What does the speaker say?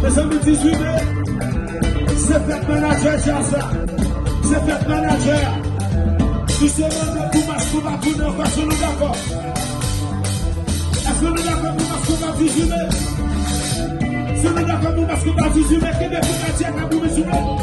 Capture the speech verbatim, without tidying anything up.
Mezanmi, dizuit me, se fèt manadjè djaz la. Se fèt manadjè a. Nou se mande pou Mass Konba tounen ankò, si nou dakò. Èske nou dakò pou Mass Konba dizuit me? Si nou dakò pou Mass Konba dizuit me, kenbe pou Nadya ka boule sou mwen.